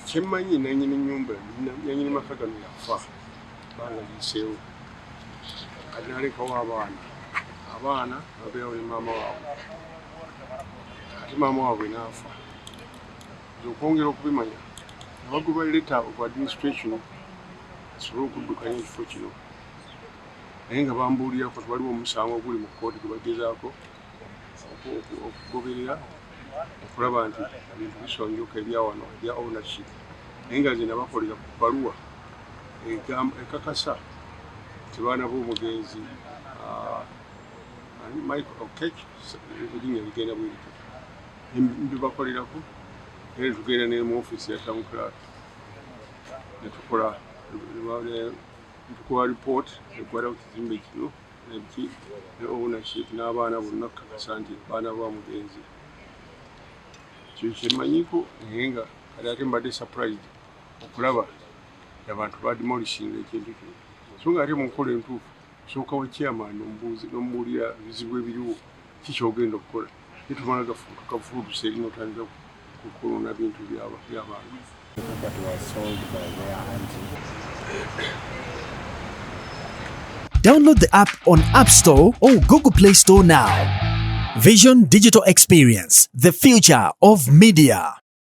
Kyemmanyi, nanyini nyumba, nanyini maka gano yafa banga liyiseewo, kati nalekawo abaana. Abaana babeerawo ne maama waabwe, ate maama waabwe n'afa. Nze okwongera okubimanya, nabagoba letter of administration asobole okuddukanya ekifo kino, naye nga bambuulirako nti waliwo omusango oguli mu kkooti gwe bagezaako okugoberera okulaba nti ebintu bisonjoka ebyawano ebya ownership, naye nga nze nabakolera ku bbaluwa ekakasa nti baana b'omugenzi Michael Okech, erinnya ligenda bwe lityo, mbibakolerako era netugenda ne mu ofiisi ya town clerk netukola, netukola report ekwata ku kizimbe kino nebiki ne ownership n'abaana bonna, kukakasa nti baana ba mugenzi. Kyo kyemmanyiko, naye nga kati ate mbadde surprised okulaba abantu bademolishinga ekintu kino, so nga ate mu nkola entuufu osooka wa chairman n'omubuulira ebizibu ebiriwo, kikyogenda okukola, naye tumala gafulutusa eri n'otandika kukulona bintu by'abantu. The property was sold by their auntie. Download the app on App Store or Google Play Store now. Vision Digital Experience, the future of media.